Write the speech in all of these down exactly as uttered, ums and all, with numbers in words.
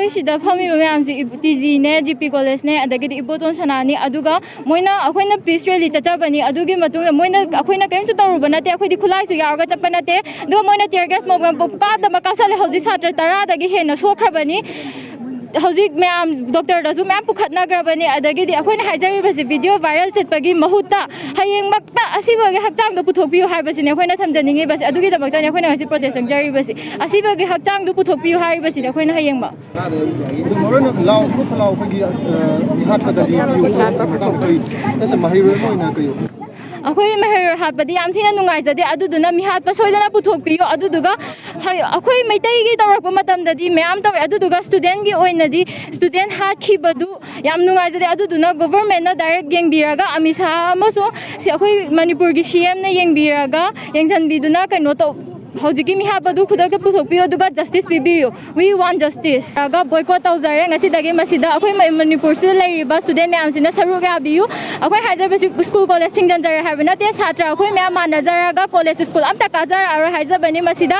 ꯑꯩꯈꯣꯏ ꯁꯤꯗ ꯐꯝꯃꯤꯕ ꯃꯌꯥꯝꯁꯤ ꯇꯤ ꯖꯤꯅꯦ, ꯖꯤ ꯄꯤ ꯀꯣꯂꯦꯖꯅꯦ, ꯑꯗꯒꯤꯗꯤ ꯏꯕꯣꯇꯣꯟ ꯁꯅꯥꯅꯤ꯫ ꯑꯗꯨꯒ ꯃꯣꯏꯅ, ꯑꯩꯈꯣꯏꯅ ꯄꯤꯁ ꯔꯦꯂꯤ ꯆꯠꯆꯕꯅꯤ꯫ ꯑꯗꯨꯒꯤ ꯃꯇꯨꯡꯗ ꯃꯣꯏꯅ, ꯑꯩꯈꯣꯏꯅ ꯀꯔꯤꯝꯁꯨ ꯇꯧꯔꯨꯕ ꯅꯠꯇꯦ, ꯑꯩꯈꯣꯏꯗꯤ ꯈꯨꯠꯂꯥꯏꯁꯨ ꯌꯥꯎꯔꯒ ꯆꯠꯄ ꯅꯠꯇꯦ꯫ ꯑꯗꯨꯒ ꯃꯣꯏꯅ tear gas ꯃꯣꯞ ꯒꯟ ꯄꯨꯡꯀꯥꯞꯇ ꯑꯃ ꯀꯥꯞꯁꯜꯂꯦ꯫ ꯍꯧꯖꯤꯛ ꯁꯥꯇ꯭ꯔ ꯇꯔꯥꯗꯒꯤ ꯍꯦꯟꯅ ꯁꯣꯛꯈ꯭ꯔꯕꯅꯤ꯫ ꯍꯧꯖꯤꯛ ꯃꯌꯥꯝ ꯗꯣꯛꯇꯔꯗꯁꯨ ꯃꯌꯥꯝ ꯄꯨꯈꯠꯅꯈ꯭ꯔꯕꯅꯤ꯫ ꯑꯗꯒꯤꯗꯤ ꯑꯩꯈꯣꯏꯅ ꯍꯥꯏꯖꯔꯤꯕꯁꯤ, video viral ꯆꯠꯄꯒꯤ ꯃꯍꯨꯠꯇ ꯍꯌꯦꯡꯃꯛꯇ ꯑꯁꯤꯕꯒꯤ ꯍꯛꯆꯥꯡꯗꯣ ꯄꯨꯊꯣꯛꯄꯤꯌꯨ ꯍꯥꯏꯕꯁꯤꯅꯦ ꯑꯩꯈꯣꯏꯅ ꯊꯝꯖꯅꯤꯡꯉꯤꯕꯁꯤ꯫ ꯑꯗꯨꯒꯤꯗꯃꯛꯇꯅꯤ ꯑꯩꯈꯣꯏꯅ ꯉꯁꯤ protest ꯆꯪꯖꯔꯤꯕꯁꯤ꯫ ꯑꯁꯤꯕꯒꯤ ꯍꯛꯆꯥꯡꯗꯨ ꯄꯨꯊꯣꯛꯄꯤꯌꯨ ꯍꯥꯏꯔꯤꯕꯁꯤꯅꯦ ꯑꯩꯈꯣꯏꯅ ꯍꯌꯦꯡꯃꯛ꯫ ꯑꯗꯨ ꯃꯔꯨ ꯑꯣꯏꯅ ꯂꯥꯎ, ꯈꯨꯠ ꯂꯥꯎ ꯑꯩꯈꯣꯏꯒꯤ, ꯑ, ꯃꯤꯍꯥꯠꯄꯗꯗꯤ ꯀꯔꯤ ꯃꯇꯥꯡꯗ ꯀꯔꯤ, ꯅꯠꯇꯦ, ꯃꯍꯩꯔꯣꯏ ꯑꯃ ꯑꯣꯏꯅ ꯀꯔꯤ? ꯑꯩꯈꯣꯏ ꯃꯍꯩꯔꯣꯏ ꯍꯥꯠꯄꯗꯤ ꯌꯥꯝ ꯊꯤꯅ ꯅꯨꯡꯉꯥꯏꯖꯗꯦ꯫ ꯑꯗꯨꯗꯨꯅ ꯃꯤꯍꯥꯠꯄ ꯁꯣꯏꯗꯅ ꯄꯨꯊꯣꯛꯄꯤꯌꯨ꯫ ꯑꯗꯨꯗꯨꯒ ꯍ-, ꯑꯩꯈꯣꯏ ꯃꯩꯇꯩꯒꯤ ꯇꯧꯔꯛꯄ ꯃꯇꯝꯗꯗꯤ ꯃꯌꯥꯝ ꯇꯧꯋꯦ꯫ ꯑꯗꯨꯗꯨꯒ studentꯒꯤ ꯑꯣꯏꯅꯗꯤ student ꯍꯥꯠꯈꯤꯕꯗꯨ ꯌꯥꯝ ꯅꯨꯡꯉꯥꯏꯖꯗꯦ꯫ ꯑꯗꯨꯗꯨꯅ governmentꯅ direct ꯌꯦꯡꯕꯤꯔꯒ, ꯑꯃꯤꯠ ꯁꯥꯍ ꯑꯃꯁꯨꯡ ꯁꯤ ꯑꯩꯈꯣꯏ ꯃꯅꯤꯄꯨꯔꯒꯤ ꯁꯤ ꯑꯦꯝꯅ ꯌꯦꯡꯕꯤꯔꯒ, ꯌꯦꯡꯁꯤꯟꯕꯤꯗꯨꯅ ꯀꯩꯅꯣ ꯇꯧ-, ꯍꯧꯖꯤꯛꯀꯤ ꯃꯤꯍꯥꯠꯄꯗꯨ ꯈꯨꯗꯛꯇ ꯄꯨꯊꯣꯛꯄꯤꯌꯨ, ꯑꯗꯨꯒ justice ꯄꯤꯕꯤꯌꯨ꯫ We want justice꯫ ꯒ boycott ꯇꯧꯖꯔꯦ꯫ ꯉꯁꯤꯗꯒꯤ ꯃꯁꯤꯗ ꯑꯩꯈꯣꯏ ꯃ-, ꯃꯅꯤꯄꯨꯔꯁꯤꯗ ꯂꯩꯔꯤꯕ student ꯃꯌꯥꯝꯁꯤꯅ ꯁꯔꯨꯛ ꯌꯥꯕꯤꯌꯨ꯫ ꯑꯩꯈꯣꯏ ꯍꯥꯏꯖꯕꯁꯤ, school college ꯊꯤꯡꯖꯤꯟꯖꯔꯦ ꯍꯥꯏꯕ ꯅꯠꯇꯦ꯫ ꯁꯥꯇ꯭ꯔ ꯑꯩꯈꯣꯏ ꯃꯌꯥꯝ ꯃꯥꯟꯅꯖꯔꯒ college school ꯑꯝꯇ ꯀꯥꯖꯔꯛꯑꯔꯣꯏ ꯍꯥꯏꯖꯕꯅꯤ꯫ ꯃꯁꯤꯗ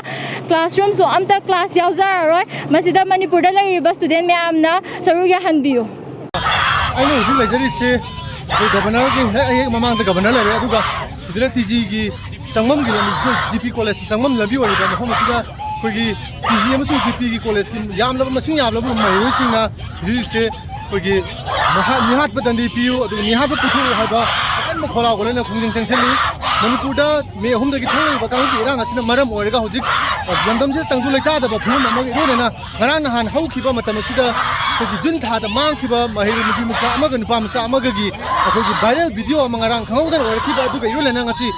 classroomꯁꯨ ꯑꯝꯇ class ꯌꯥꯎꯖꯔꯔꯣꯏ꯫ ꯃꯁꯤꯗ ꯃꯅꯤꯄꯨꯔꯗ ꯂꯩꯔꯤꯕ student ꯃꯌꯥꯝꯅ ꯁꯔꯨꯛ ꯌꯥꯍꯟꯕꯤꯌꯨ꯫ ꯑꯩꯅ ꯍꯧꯖꯤꯛ ꯂꯩꯖꯔꯤꯁꯦ ꯑꯩꯈꯣꯏ governorꯒꯤ ꯍꯦꯛ, ꯍꯦꯛ ꯃꯃꯥꯡꯗ governor ꯂꯩꯔꯦ, ꯑꯗꯨꯒ ꯁꯤꯗꯅ ꯇꯤ ꯖꯤꯒꯤ ꯆꯪꯐꯝꯒꯤ ꯂꯝꯕꯤ, ꯖꯤ ꯄꯤ ꯀꯣꯂꯦꯖ ꯆꯪꯐꯝ ꯂꯝꯕꯤ ꯑꯣꯏꯔꯤꯕ ꯃꯐꯝ ꯑꯁꯤꯗ ꯑꯩꯈꯣꯏꯒꯤ ꯇꯤ ꯖꯤ ꯑꯃꯁꯨꯡ ꯖꯤ ꯄꯤꯒꯤ ꯀꯣꯂꯦꯖꯀꯤ ꯌꯥꯝꯂꯕ, ꯃꯁꯤꯡ ꯌꯥꯝꯂꯕ ꯃꯍꯩꯔꯣꯏꯁꯤꯡꯅ ꯍꯧꯖꯤꯛ ꯍꯧꯖꯤꯛꯁꯦ ꯑꯩꯈꯣꯏꯒꯤ ꯃꯍꯥ-, ꯃꯤꯍꯥꯠꯄ ꯗꯟꯗꯤ ꯄꯤꯌꯨ, ꯑꯗꯨꯒ ꯃꯤꯍꯥꯠꯄ ꯄꯨꯊꯣꯛꯎ ꯍꯥꯏꯕ ꯑꯀꯟꯕ ꯈꯣꯜꯂꯥꯎꯒ ꯂꯣꯏꯅ ꯈꯣꯡꯖꯪ ꯆꯪꯁꯤꯜꯂꯤ꯫ ꯃꯅꯤꯄꯨꯔꯗ ꯃꯦ ꯑꯍꯨꯝꯗꯒꯤ ꯊꯣꯛꯂꯛꯂꯤꯕ ꯀꯥꯡꯂꯨꯞꯀꯤ ꯏꯔꯥꯡ ꯑꯁꯤꯅ ꯃꯔꯝ ꯑꯣꯏꯔꯒ ꯍꯧꯖꯤꯛ ꯂꯝꯗꯝꯁꯤꯗ ꯇꯪꯗꯨ ꯂꯩꯇꯥꯗꯕ ꯐꯤꯕꯝ ꯑꯃꯒ ꯏꯔꯣꯏꯅꯅ ꯉꯔꯥꯡ ꯅꯍꯥꯟ ꯍꯧꯈꯤꯕ ꯃꯇꯝ ꯑꯁꯤꯗ ꯑꯩꯈꯣꯏꯒꯤ ꯖꯨꯟ ꯊꯥꯗ ꯃꯥꯡꯈꯤꯕ ꯃꯍꯩꯔꯣꯏ ꯅꯨꯄꯤ ꯃꯆꯥ ꯑꯃꯒ ꯅꯨꯄꯥ ꯃꯆꯥ ꯑꯃꯒꯒꯤ ꯑꯩꯈꯣꯏꯒꯤ viral video ꯑꯃ ꯉꯔꯥꯡ ꯈꯪꯍꯧꯗꯅ ꯑꯣꯏꯔꯛꯈꯤꯕ ꯑꯗꯨꯒ ꯏꯔꯣꯏꯅꯅ ꯉꯁꯤ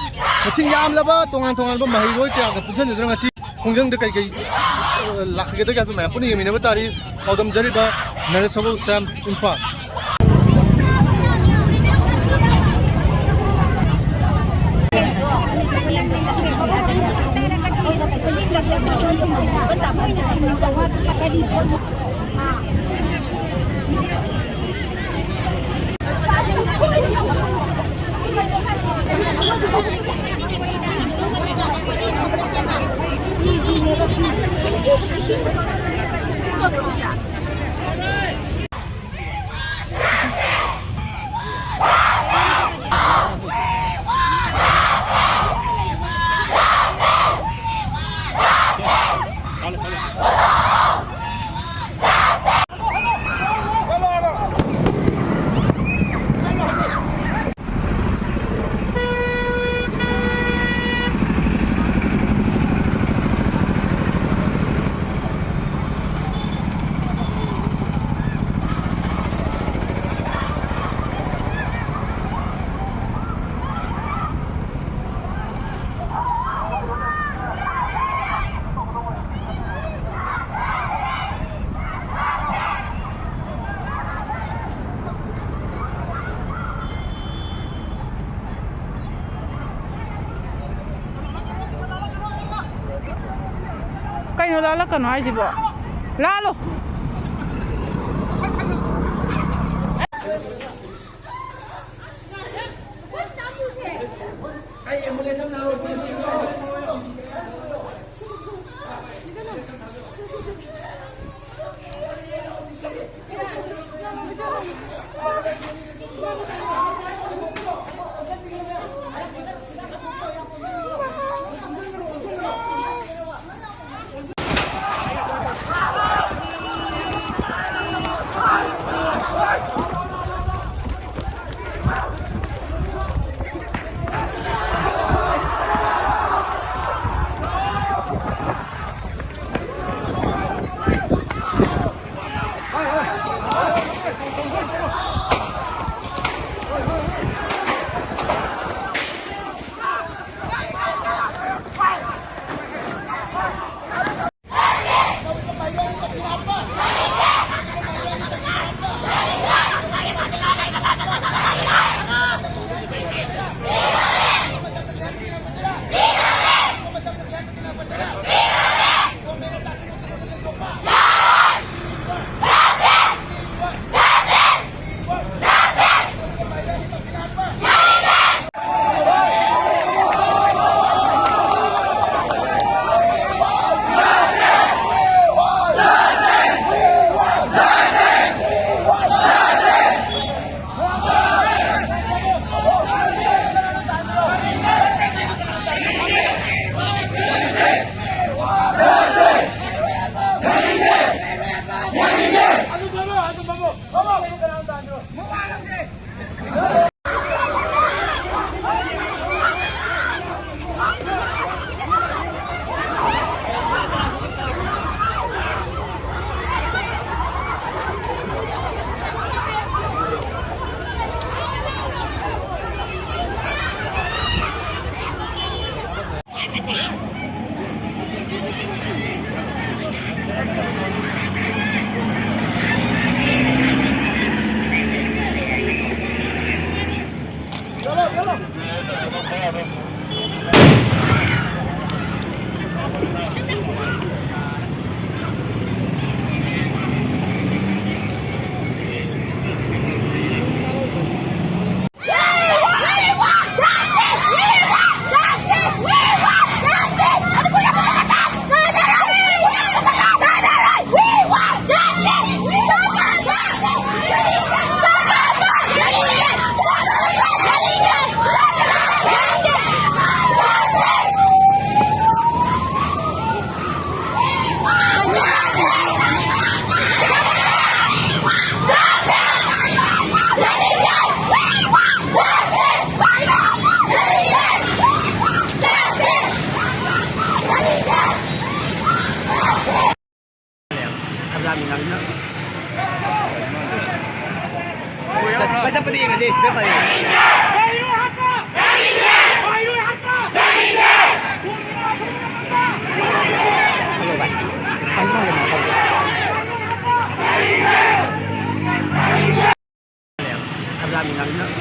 ꯃꯁꯤꯡ ꯌꯥꯝꯂꯕ ꯇꯣꯉꯥꯟ ꯇꯣꯉꯥꯟꯕ ꯃꯍꯩꯔꯣꯏ ꯀꯌꯥꯒ ꯄꯨꯟꯁꯤꯟꯗꯨꯅ ꯉꯁꯤ ꯈꯣꯡꯖꯪꯗ ꯀꯩ ꯀꯩ, ꯑ, ꯂꯥꯛꯀꯗꯒꯦ ꯍꯥꯏꯕꯗꯨ ꯃꯌꯥꯝ ꯄꯨꯟꯅ ꯌꯦꯡꯃꯤꯟꯅꯕ ꯇꯥꯔꯤ꯫ ꯄꯥꯎꯗꯝꯖꯔꯤꯕ ꯅꯔꯦꯁ ꯁꯒꯣꯜꯁꯦꯝ, ꯏꯝꯐꯥꯜ꯫ ꯂꯥꯜꯂꯛꯀꯅꯣ ꯍꯥꯏꯁꯤꯕꯣ? ꯂꯥꯜꯂꯣ꯫ ꯆꯠ-, ꯆꯠꯄꯗꯤ ꯌꯦꯡꯉꯁꯦ, ꯁꯤꯗ ꯐꯔꯦ꯫ ꯍꯜꯂꯣ ꯚꯥꯏ꯫ ꯁꯝꯂꯥꯡ ꯃꯅꯥꯛꯇ꯫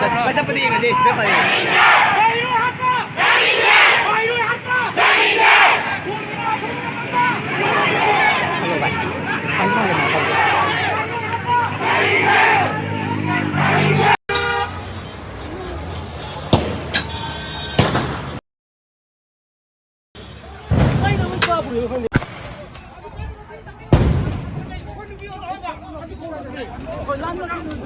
ꯆꯠ-, ꯆꯠꯄꯗꯤ ꯌꯦꯡꯉꯁꯦ, ꯁꯤꯗ ꯐꯔꯦ꯫ ꯍꯜꯂꯣ ꯚꯥꯏ꯫ ꯁꯝꯂꯥꯡ ꯃꯅꯥꯛꯇ꯫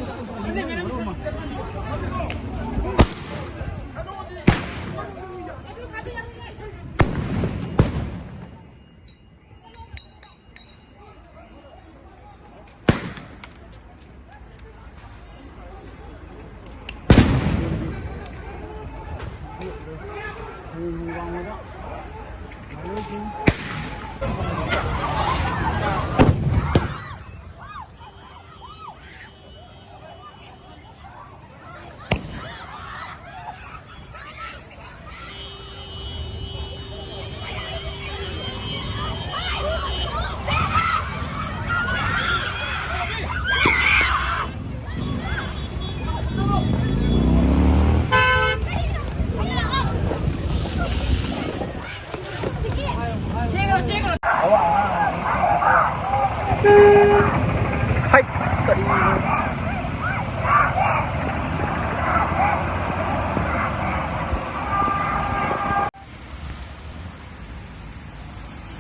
ꯍꯥꯏ, ꯀꯔꯤꯅꯣ?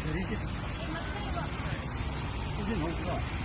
ꯒꯥꯔꯤꯁꯦ ꯏꯟꯖꯤꯟ ꯍꯧꯗ꯭ꯔꯣ?